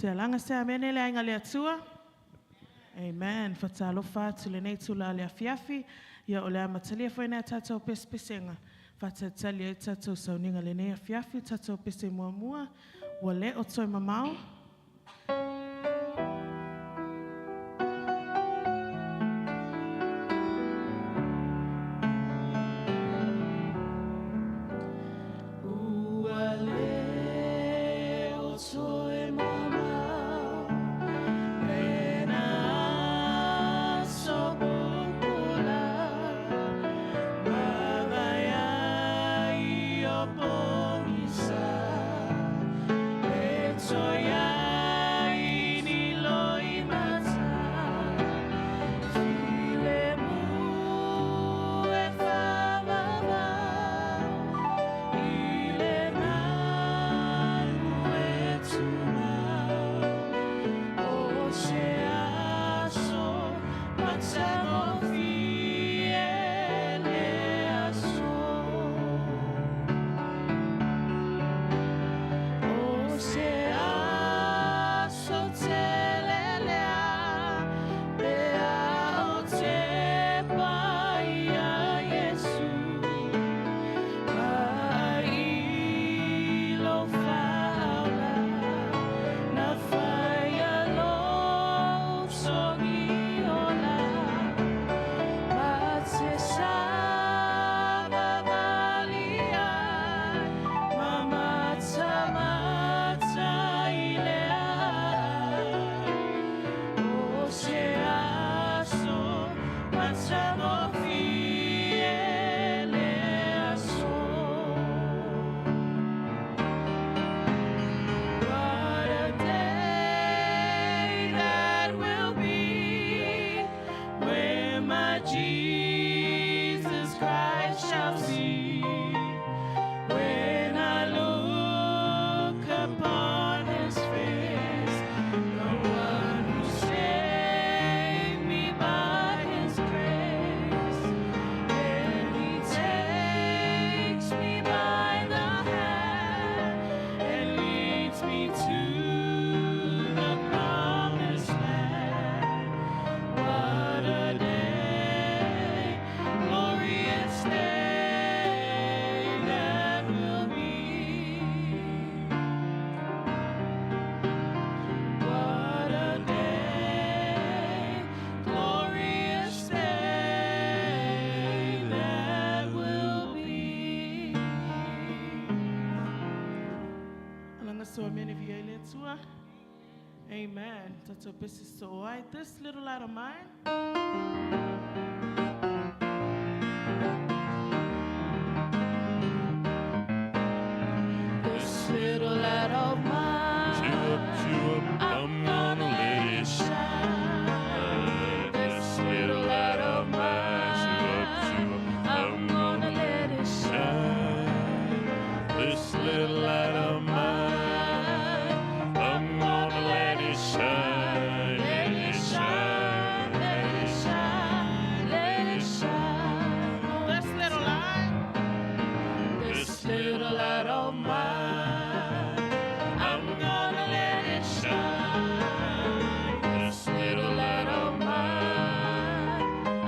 Se alaga se amene le aiga le Atua. Amen. Fatalofa atu lenei itula o le afiafi. Ia o le amatalia foi nei a tatou pesepesega. Faatalitali ai tatou sauniga lenei afiafi, tatou pese muamua, ua le o toe mamao. Ua le o toe mamao lena aso pupula, Mavae ai o pogisa, E toe ai ni loimata, Filemu e faavavau, I le malu e tumau, O se aso matagofie lea aso. O se aso tele lea, pe a ou tepa ia Iesu, Vaai i lou Faaola, Na faia lou togi ola, Ma te savavali ai, Ma matamata i le aai. O se aso matagofie lea aso. What a day that will be when my Jesus Christ shall see. When I look upon his face, the one who saved me by his grace, and he takes me by the hand and leads me to the promised land. What a day, glorious day that will be. What a day, glorious day that will be. Alaga so amene via i le Atua. Amen. Tatou pese so ai. This little light of mine. This little light of mine. Chew up, chew up, I'm gonna let it shine. This little light of mine, chew up, I'm gonna let it shine. This little light of mine, I'm gonna let it shine, let it shine, let it shine, let it shine. This little light, This little light of mine, I'm gonna let it shine. This little light of mine,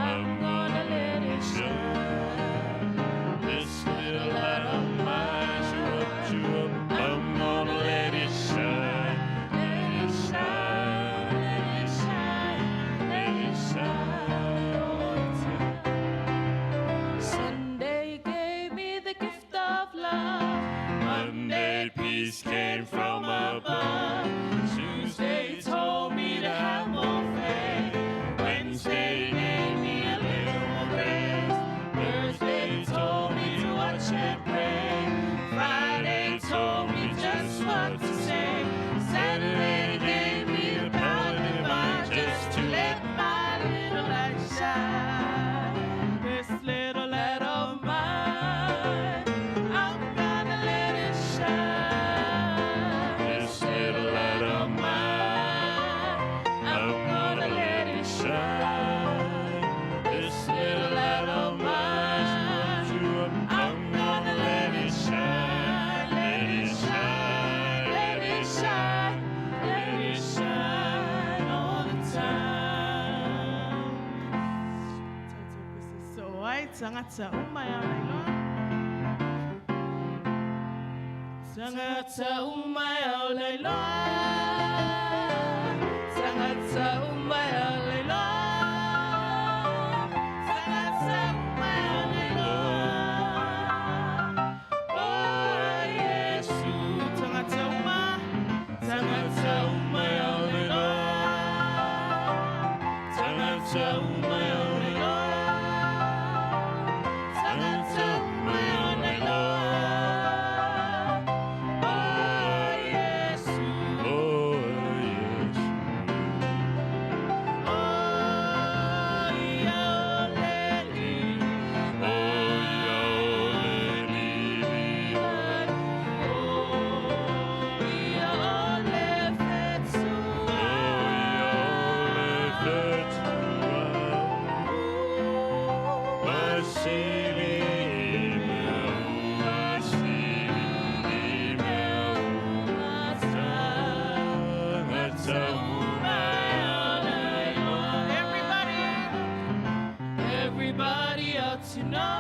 I'm gonna let it shine. This little light of mine, chew up, I'm gonna let it shine. Let it shine, let it shine, let it shine. all the time. Sunday gave me the gift of love. Monday, peace came from above. Tuesday told me to have more faith. Wednesday gave me a little more grace. Thursday told me to watch and pray. Friday told me just what to say. Saturday gave me the power divine just to let my little light shine. This little light of mine, I'm gonna let it shine. o ai, tagata uma e ao lailoa. Tagata uma e ao lailoa. Tagata uma e ao lailoa. Tagata uma e ao lailoa. Oh, Yesu. Tagata uma. Tagata uma e ao lailoa. Tagata uma e ao lailoa. Tagata uma e ao lailoa. Oh, Yesu. Oh, Yesu. Oh, ia o leli. Oh, ia o leli. Oh, ia o le fetua. Oh, ia o le fetua. Vasili imeu, vasili imeu. Tagata uma Everybody, everybody ought to know.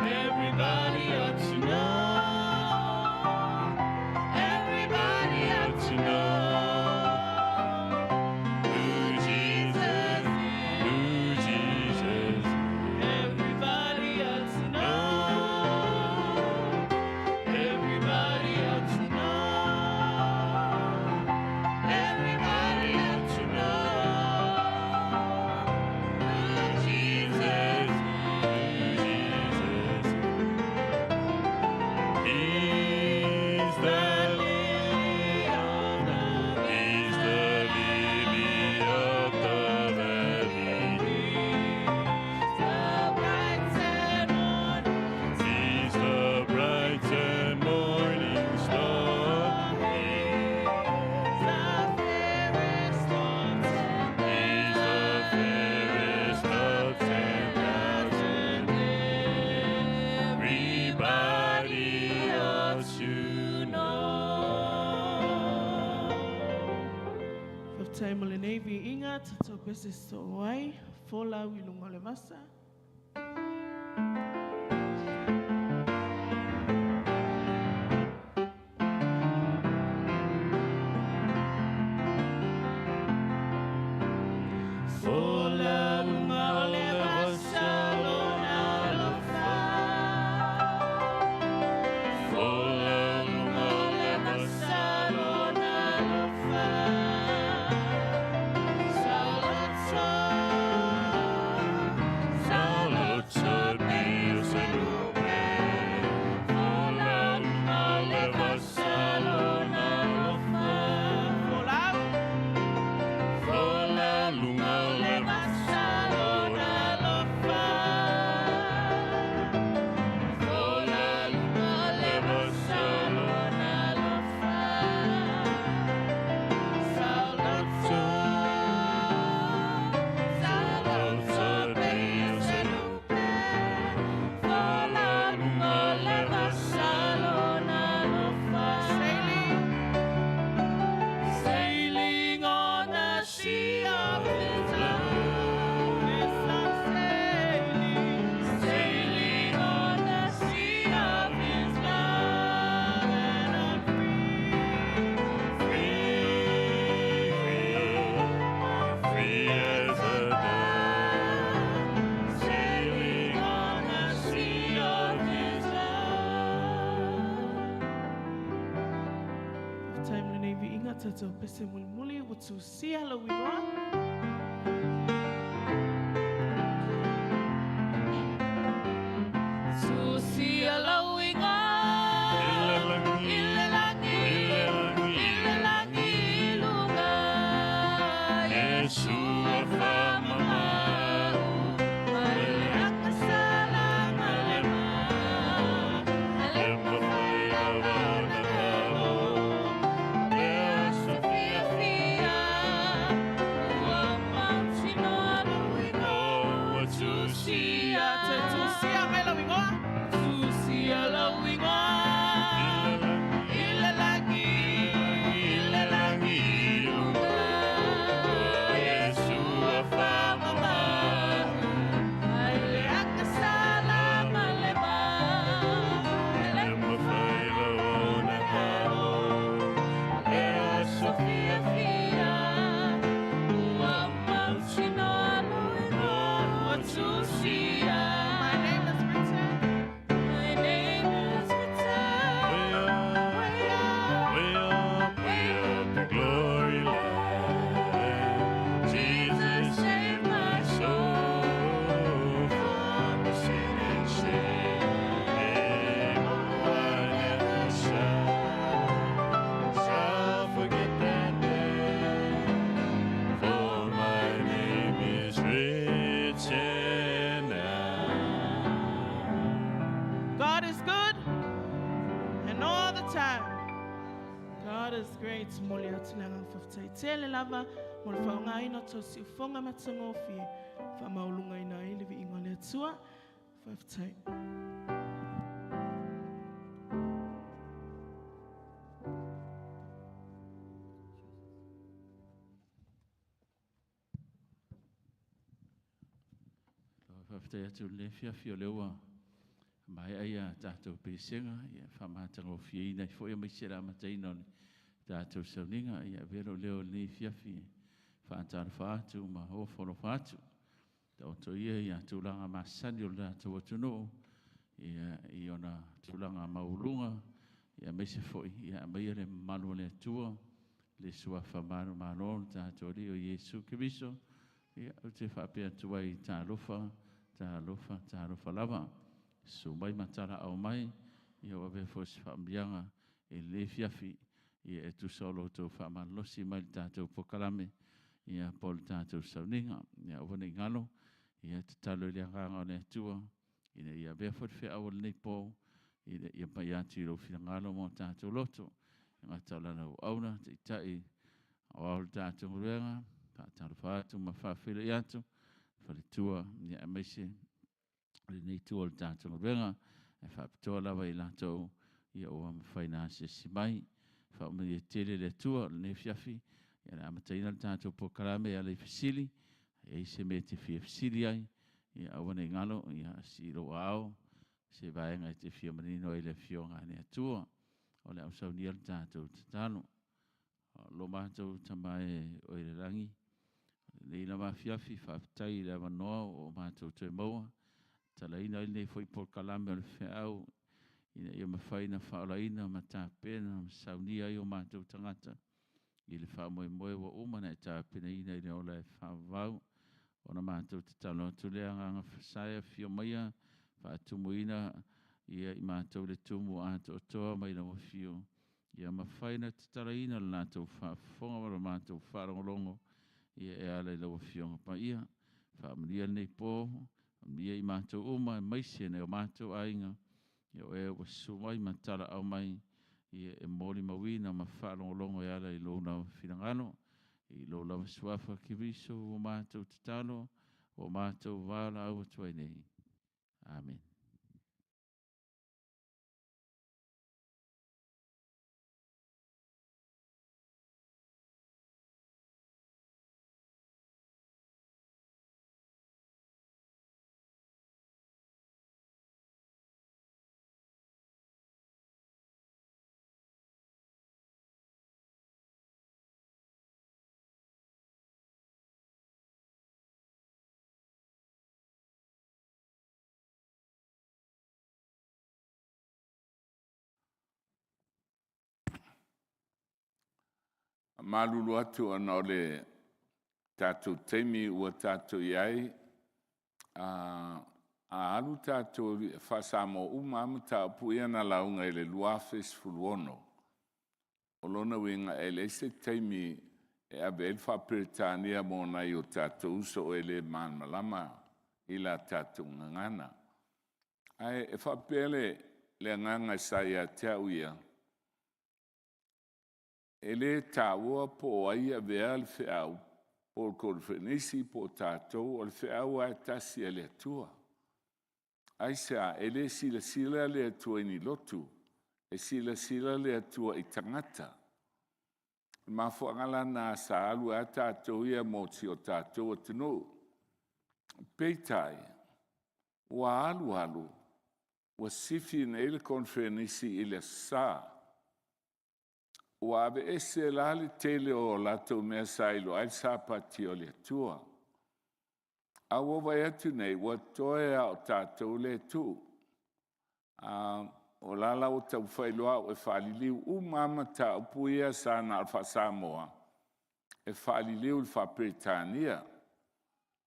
Everybody ought to know. Everybody ought to know Who Jesus, who Jesus. Everybody ought to know. Everybody ought to know. Everybody ought to know Who Jesus, who Jesus. He's the lily of the He's the lily of the valley. The bright and morning. He's the bright and morning star. The fairest of He's the fairest of 10,000. Everybody ought to know. Faafetai mo lenei viiga, tatou pese soo ai, folau i luga o le vasa. Folau i luga o le vasa lona alofa. Folau i luga o le vasa lona alofa. Saoloto, Saoloto pei o se lupe. Folau i luga o le vasa lona alofa. Folau, Folau i luga o le vasa lona alofa. Folau i luga o le vasa lona alofa. Saoloto, saoloto pei o se lupe. Folau i luga o le vasa lona alofa. Sailing, sailing on the sea of His love. Yes, I'm sailing, sailing on the sea of His love, and I'm free, Free, free, free as a dove, sailing on the sea of His love. Faafetai mo lenei viiga, tatou pese mulimuli, ua tusia lou igoa. Tusia lou igoa. I le lagi, I le lagi, i le lagi luga. Yesu o whamamau, Mai le akasala ma le ma. Le mawhai lava na ngalo, Le aso fiafia, ua mautinoa lou igoa. ua tusia. Te tusia mai lou igoa. Tusia lou igoa. I le lagi, I le lagi, i le lagi luga, Yesu o whamamau. See ya. My name is written. My name is written. Way up, Way up. way up, way up in glory land. Jesus saved my soul from sin and shame. Oh, I never shall forget that day. For my name is written down. God is good and all the time. God is great. Moli atu le agaga faafetai tele lava mo le faaaogaina o tou siufofoga matagofie e faamaualugaina ai le viiga o le Atua. Faafetai. Faafetai atu i lenei afiafi o lea ua maea ia tatou pesega, ia faamatagofieina ai foi aemaise le amataina o le tatou sauniga. Ia avea lou leo i lenei afiafi e faatalofa atu ma ofo alofa atu. Taoto ia ia tulaga masani o le tatou atunuu, ia i ona tulaga maualuga, ia aemaise foi ia aumaia le mamalu o le Atua, le suafa manumalo o le tatou Alii o Iesu Keriso. Ia ou te faapea atu ai, talofa, talofa, talofa lava. Susu mai ma talaau mai, ia ua avea foi se faamanuiaga i lenei afiafi, ia e tusa o lo outou faamalolosi mai le tatou polokalame, ia po o le tatou sauniga. Ia aua ne i galo, ia tatalo i le agaga o le Atua, ina ia avea foi le feau o lenei po, ina ia pai atu i lou finagalo ma o tatou loto. E gata o lana auauna, taitai aoao le tatou galuega, faatalofa atu ma faafeiloai atu, faletua, ia aemaise lenei itu o le tatou galuega, ae faapitoa lava i latou ia ua mafai ona asiasi mai. Faamanuia tele le Atua i lenei afiafi, ia o le a amataina le tatou polokalame e ala i fesili. A i ai se mea e te fia fesili ai, ia aua ne i galo, ia sii lou aao se vaega e te fia manino ai i le Afioga a le Atua. O le a ou saunia le tatou tatalo. Lo matou Tama e oe i le lagi, lenei lava afiafi, faafetai i le avanoa ua matou toe maua, tatalaina ai lenei foi polokalame o le feau, ina ia mafai ona faaolaina ma tapena ma saunia ai o matou tagata i le faamoemoe ua uma ona e tapenaina i le ola e faavavau. Ona matou tatalo atu lea, Agaga Fasae, afio maia, faatumuina ia i matou le tumu atoatoa mai lau afio, ia mafai ona tatalaina le latou faafofoga ma le matou faalogologo ia e ala i lau Afioga Paia. Faamanuia lenei po, faamanuia i matou uma aemaise nai o matou aiga, ia o e ua susu mai ma talaau mai, ia e molimauina ma faalogologo e ala i lou lava finagalo. I lou lava suafa Keriso ua matou tatalo, ua matou valaau atu ai nei. Amene. Malulu atu ona o le tatou taimi ua tatou i ai, a alu tatou faa-Samoa uma lava mataupu ia na lauga i le 2016, o lona uiga e leai se taimi e ave ai le faa-Peretania mo nai o tatou uso e le malamalama i la tatou gagana. Ae faapea le agaga sa ia te au ia, e le taua po o ai e avea le feau, po o le Koneferenisi po o tatou, o le feau lava e tasi a le Atua. Aisea? E le silasila le Atua i ni lotu, e silasila le Atua i tagata. O le mafuaaga la lena sa alu ai lava tatou ia mo si o tatou atunuu. Peitai, ua alu alu ua sifi nei le Koneferenisi i le Aso Sa, ua aveese la le tele o latou mea sa iloa ai le Sapati o le Atua. A ua vaai atu nei, ua toe lava o tatou lea e tuu. O la la ua taumafai loa au e faaliliu uma lava mataupu ia sa na o le faa-Samoa, e faaliliu i le faa-Peretania.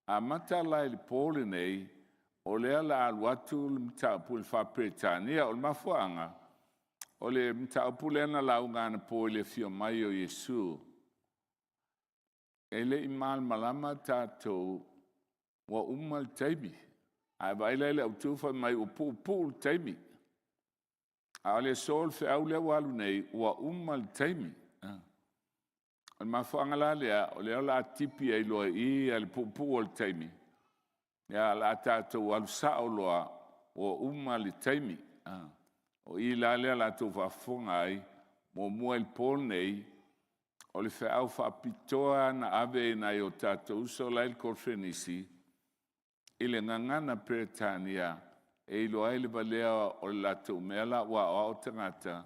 E amata la i le po lenei, o lea o le a alu atu le mataupu i le faa-Peretania. O le mafuaaga, o le mataupu lea na lauga anapo i le afio mai o Iesu, e le i malamalama tatou ua uma le taimi. Ae vaai la i le autu fai mai ua puupuu le taimi. A o le aso o le feau lea ua alu nei, ua uma le taimi. O le mafuaaga la lea o lea o le a tipi ai loa i i le puupuu o le taimi, ia o le a tatou alu sao loa ua uma le taimi. O i la lea o le a outou faafofoga ai, muamua i le po lenei, o le feau faapitoa lava na ave i nai o tatou uso la e i le Koneferenisi i le Gagana Peretania e iloa ai le valea o le latou mea la ua aoao tagata,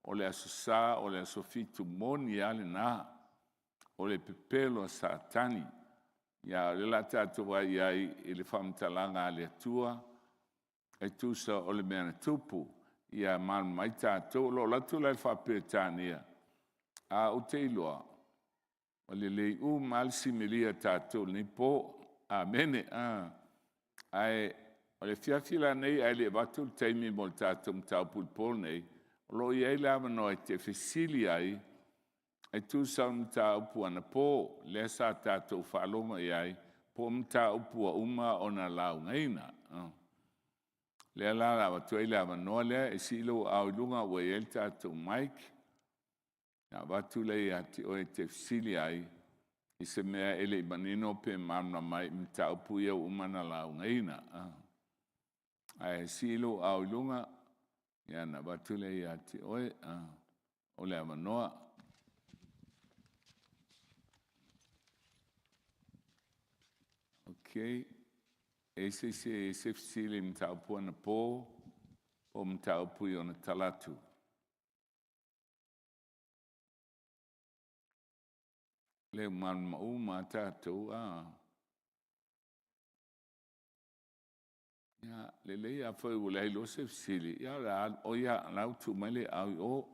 o le Aso Sa o le aso Fitu moni lava lena, o le pepelo a Satani. Ia a o lea o le a tatou vaai i ai i le faamatalaga a le Atua e tusa o le mea na tupu. Ia malamalama ai tatou. O lo o alu atu la i le faa-Peretania, ae ou te iloa ua lelei uma lava le simelia o tatou i lenei po. Amene. Ae o le afiafi la lenei ae le i avatu le taimi mo le tatou mataupu i le po lenei, o lo o i ai le avanoa e te fesili ai e tusa o le mataupu anapo lea sa tatou faalogo i ai po o mataupu ua uma ona laugaina. O lea la o le a avatu ai le avanoa lea, e sii lou aao i luga ua i ai le tatou mic ona avatu lea ia te oe e te fesili ai i se mea e le i manino pe malamalama ai i mataupu ia ua uma ona laugaina. Ae sii lou aao i luga ona avatu lea ia te oe o le avanoa. Okay, e i ai se isi e i ai se fesili i le mataupu anapo po o mataupu i ona talaatu? O lea ua malamalama uma lava tatou a? Ia lelei afai ua leai loa se fesili, ia o le a alu… Oi ia, o la ua tuu mai le aao i o.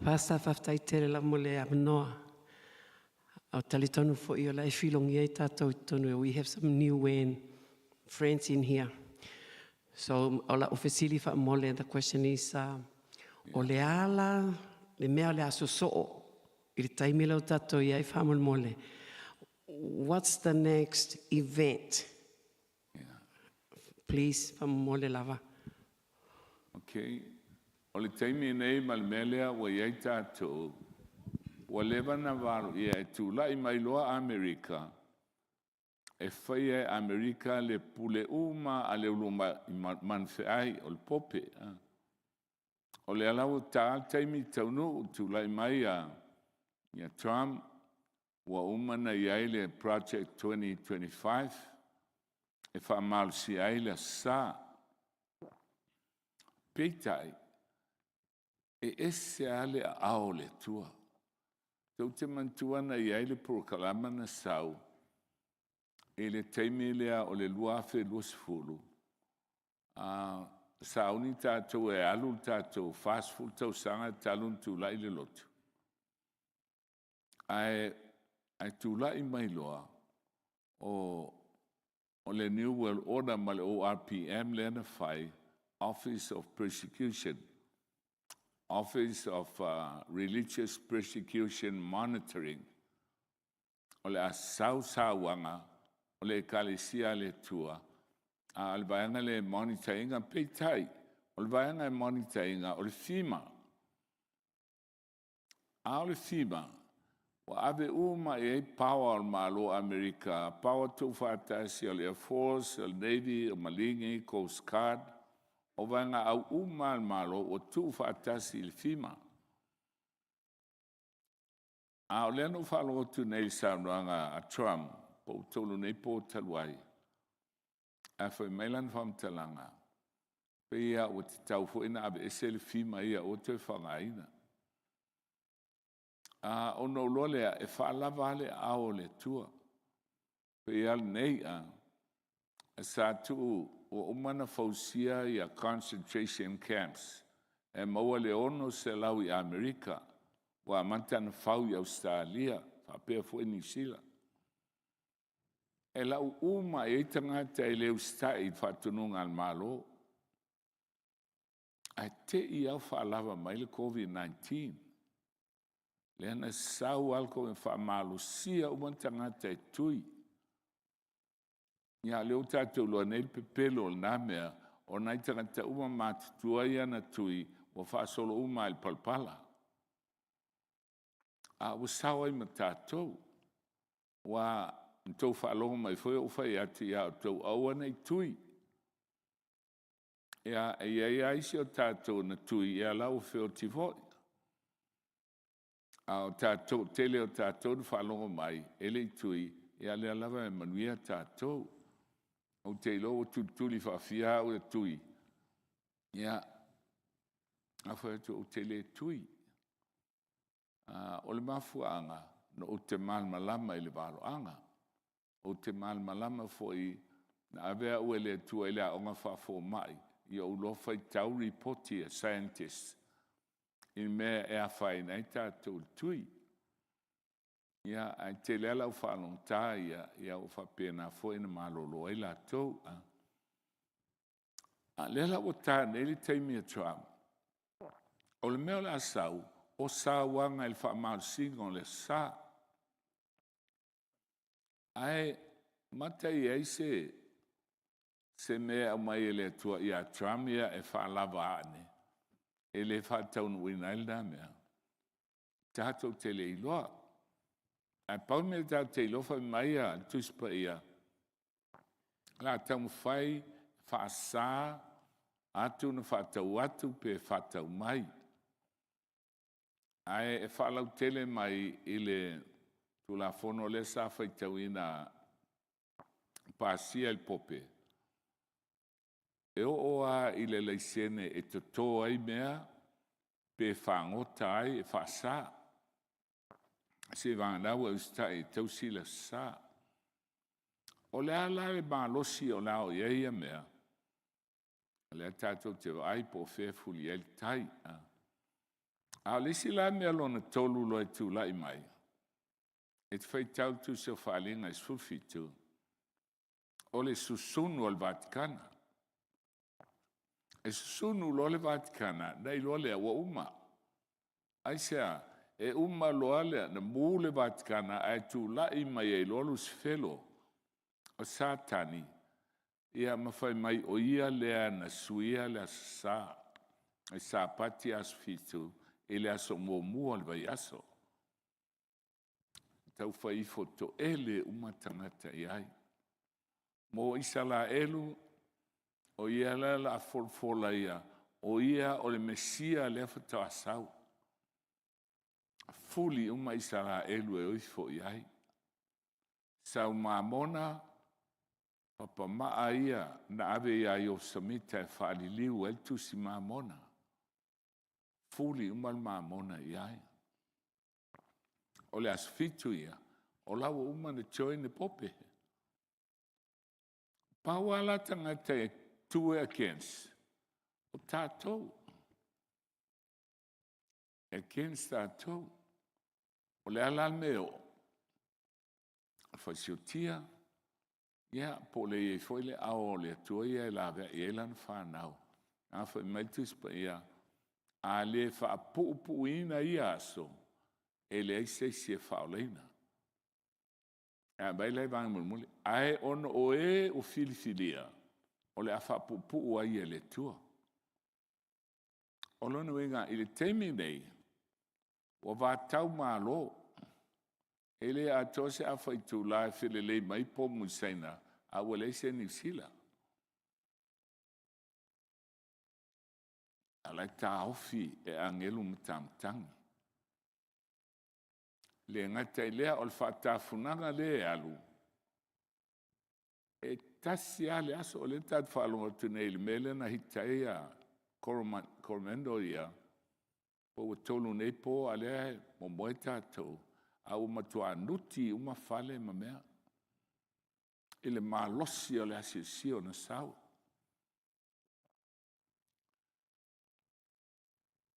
Pastor, faafetai tele lava mo le avanoa. Ou te talitonu foi o la e filogia ai tatou i totonu. We have some new friends in here. So o lau fesili faamole, the question is, o le a la le mea o le a sosoo i le taimi lea o tatou i ai faamolemole? What's the next event? Please, faamomole lava. Okay. O le taimi nei ma le mea lea ua i ai tatou, ua leva ona valoia e tulai mai loa Amerika, e faia e Amerika le pule uma a le ulumanuafeai o le Pope. O lea la ua ta le taimi taunuu tulai mai ia Trump, ua uma ona i ai le Project 2025 e faamalosia ai le Aso Sa. Peitai, e ese lava le aao o le Atua. Tou te manatua na i ai le polokalame na sau i le taimi lea o le 2020, sauni tatou e alu le tatou 40 tausaga talu ona tulai le lotu, ae tulai mai loa o le New World Order ma le ORPM lea na fai, Office of Persecution, Office of Religious Persecution Monitoring. O le a sau sauaga o le Ekalesia a le Atua, a o le vaega lea e monitor ina. Peitai, o le vaega e monitor ina o le FEMA. A o le FEMA, ua ave uma i ai power o le Malo o Amerika, power tuufaatasi o le Air Force, o le Navy, o Maligi, Coast Guard, o vaegaau uma lava a le Malo ua tuufaatasi i le FEMA. A o lea na ou faalogo atu nei i le saunoaga a Trump po ua tolu nei po talu ai, ae fai mai lana faamatalaga, Pei lava ua tatau foi ona aveese le FEMA ia aua le toe faaaogaina. Ona ou iloa lea, e faalava lava le aao o le Atua. E pei lava lenei, sa tuu ua uma ona fausia ia concentration camps e maua le 600 i Amerika, ua amata ona fau i Ausetalia faapea foi Niu Sila. E lau uma i ai tagata e le usitai i faatonuga a le Malo. Ae te i lava o faalava mai le Koviti-19. Lea na sau lava le Koviti faamalosia uma tagata e tui. Ia a o lea ua tatou iloa nei le pepelo o lena mea, o nai tagata uma matutua ia na tui, ua faasolo uma lava i le palapala. A ua sao ai ma tatou, aua na outou faalogo mai foi o ou fai atu ia outou aua ne i tui. Ia e i ai lava isi o tatou na tui, ia o la ua feoti foi. A o tatou, o le tele o tatou na faalogo mai e le i tui, ia o lea lava e manuia tatou. Ou te iloa ua tulituli faafia au e tui, ia ae ou fai atu ou te le tui. O le mafuaaga, na ou te malamalama i le valoaga. Ou te malamalama foi na ave au e le Atua i le aoga faafomai ia ou iloa faitau lipoti a scientists i mea e afaina ai tatou i le tui. Ia ae tele lava le au faalogogata ia ua faapena foi ona malolo ai latou. A o lea la ua ta nei le taimi o Trump, o le mea o le a sau, o sauaga i le faamalosiga o le Aso Sa. Ae mata e i ai se mea e aumai e le Atua ia Trump ia e faalava ane e le faataunuuina ai lena mea? Tatou te le iloa. Ae pau le mea tatou te iloa fai mai le Tusi Paia, o le a taumafai e faasa atu ona faatau atu pe faatau mai. Ae faalautele mai i le Tulafono lea sa faitauina pasia e le Pope, e oo lava i le laisene e toto ai mea pe fagota ai e faasa, seiavagana ua e usitai e tausi le Aso Sa. O le a la le malosi o le a oo i ai ia mea? O lea tatou te vaai po o fea e fuli i ai le tai. A o le isi la mea lona tolu loa e tulai mai, e te faitau i le Tusi o Faaaliga e 17, o le susunu o le Vatikana. E susunu loa le Vatikana, ona e iloa lea ua uma. Aisea? E uma loa ona mu le Vatikana ae tulai mai ai loa Lusifelo o Satani, ia ma fai mai o ia lea na suia le Aso Sa, le Sapati aso 7 i le aso muamua o le vaiaso. Tau fai ifo toele uma tagata i ai. Mo Isaraelu, o ia lea o le a folafola ia, o ia o le Mesia lea faatoa sau. Fuli uma Isaraelu e o ifo i ai. Sau mamona, papamaa ia na ave ia Iosamita e faaliliu ai le tusi mamona. Fuli uma le mamona i ai. O le aso 7 ia, o la ua uma ona join le Pope. Pau lava la tagata e tu e against, o tatou. E against tatou. O le a la le mea e oo? O le falesiotia, ia po o le i ai foi le ao o le Atua ia e laveai ai lana fanau. A fai mai le Tusi Paia, a le faapuupuuina ia aso, e leai se isi e faaolaina. Ae vaai la i le vaega mulimuli, ae ona o e ua filifilia, o le a faapuupuu ai e le Atua. O lona uiga i le taimi lenei, ua vatau Malo, e le atoa se afa itula e felelei mai pomu i Saina a ua leai se Niu Sila. A o la e taofi e agelu matamatagi. E le gata i lea o le faatafunaga lea e alu, e tasi lava le aso, o lea tatou te faalogo atu nei i le mea lea na hit ai Coromandel ia, po ua 3 nei po a o lea e momoe tatou, a ua matua nuti uma fale ma mea i le malosi o le asiasia na sau.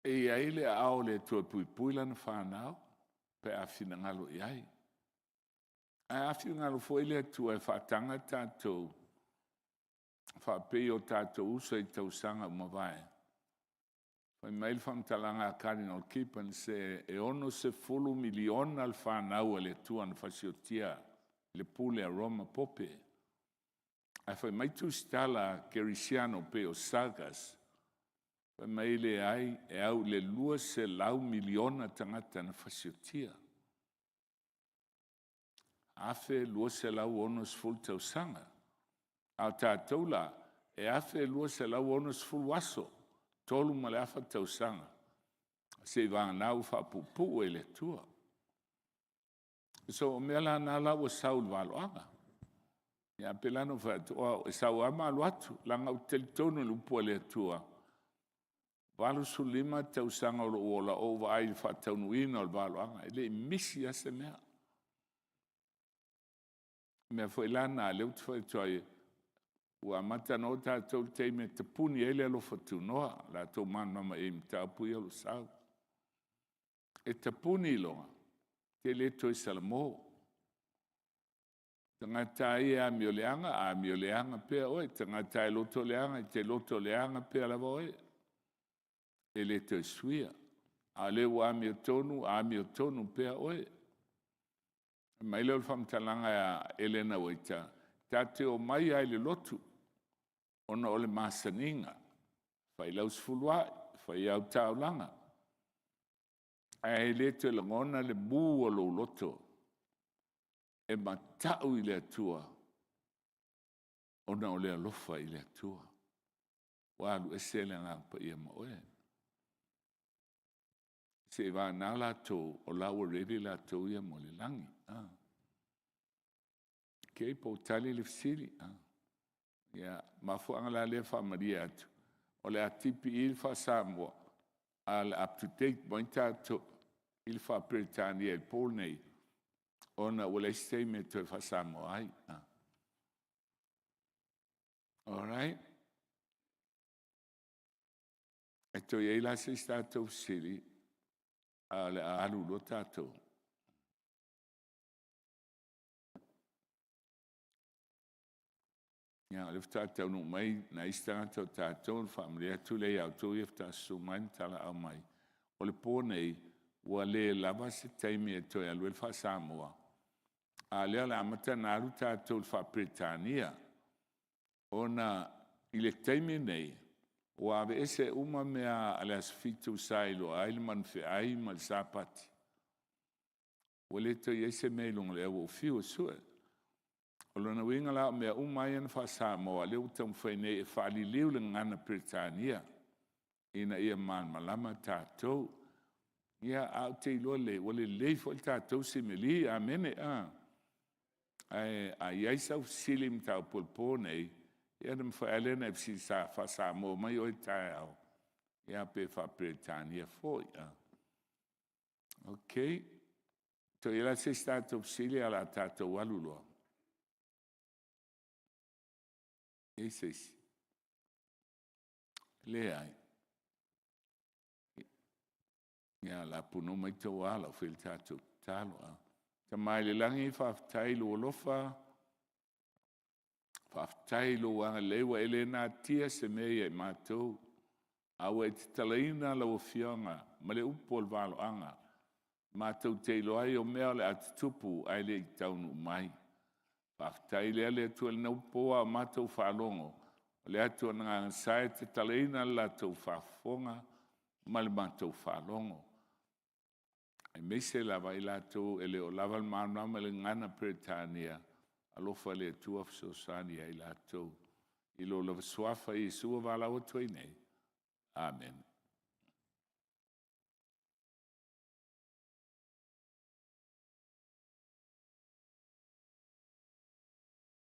E i ai le aao o le Atua e puipui lana fanau pe a finagalo i ai. Ae a finagalo foi le Atua e faataga tatou faapei o tatou uso i tausaga ua mavae, fai mai le faamatalaga a Kadinal Gibbons, e $60 miliona le fanau a le Atua na fasiotia i le pule a Roma Pope. Ae fai mai tusitala a kerisiano pei o Sagas, fai mai e leai, e au i le 200 miliona tagata na fasiotia. 1260 tausaga. A o tatou la, e 1260 aso, 3.5 tausaga, seiavagana ua faapuupuu e le Atua. So o mea la na ua sau i le valoaga. Ia pei la ona ou fai atu, o au e sau lava ma alu atu, leaga ou te talitonu i le upu a le Atua, 85 tausaga o lou ola o ou vaai i le faataunuuina o le valoaga, e le i misi lava se mea. O le mea foi la lena o lea ou te fai atu ai, ua amata ona oo tatou i le taimi e tapuni ai le alofa tunoa. O le a outou malamalama i ai i mataupu ia o lo o sau. E tapuni loa, e te le toe salamo. O tagata lava ia e amioleaga, amioleaga pea oe. O tagata lava e lotoleaga, e te lotoleaga pea lava oe. E le toe suia. A o le ua amiotonu, amiotonu pea oe. Fai mai lea o le faamatalaga a Elena Uaita, tatou te omai lava i le lotu ona o le masaniga, fai lau sefuluai, fai au taulaga, ae le toe lagona le mu a lou loto e matau i le Atua ona o le alofa i le Atua. Ua alu ese le Agaga Paia ma oe. Seiavagana latou o la e ua ready latou ia mo le lagi. Ok, po ua tali le fesili? Ia, o le mafuaaga la lea e faamalie atu, o le a TPE le faa-Samoa ae o le a up to date mai tatou i le faa-Peretania i le po lenei ona ua leai se taimi e toe faa-Samoa ai. Alright. E toe i ai la se isi tatou fesili, ae o le a alu loa tatou. Ia o lea faatoa taunuu mai nai isi tagata o tatou, ona faamalie atu lea ia outou ia faatoa susu mai ma talaau mai, o le po nei, ua le lava se taimi e toe alu ai le faa-Samoa, a o lea o le a amata ona alu tatou i le faa-Peretania, ona i le taimi lenei, ua aveese uma mea a le aso Fitu sa iloa ai le manufeai ma le Sapati, ua le toe i ai se mea i luga o le ea, ua ou fiu e sue. O lona uiga la o mea uma lava ia na faa-Samoa, o lea ua taumafai nei e faaliliu i le gagana Peretania ina ia malamalama tatou. Ia, ae ou te iloa lelei, ua lelei foi le tatou simili. Amene. Ae a i ai sau fesili i mataupu o le po lenei, ia ona mafai lava lea ona e fesili faa-Samoa mai oe taeao, ia pe faa-Peretania foi. Okay. Toe i ai la se isi tatou fesili ae o le a tatou alu loa? E i ai se isi? Leai. Ia o le a punou mai tou alo e fai le tatou tatalo. Tama i le lagi, faafetai i lou alofa, faafetai i lou agalelei ua e le natia se mea ia i matou, a ua e tatalaina lau Afioga ma le upu o le valoaga matou te iloa ai o mea o le a tutupu ae le i taunuu mai. Faafetai lea le Atua i lenei po a o matou faalogo, o le atu a le Gagana e tatalaina le latou faafofoga ma le matou faalogo, aemaise lava i latou e le o lava le malamalama i le gagana Peretania, alofa le Atua fesoasoani ia i latou. I lo lava suafa Iesu ua valaau atu ai nei. Amene.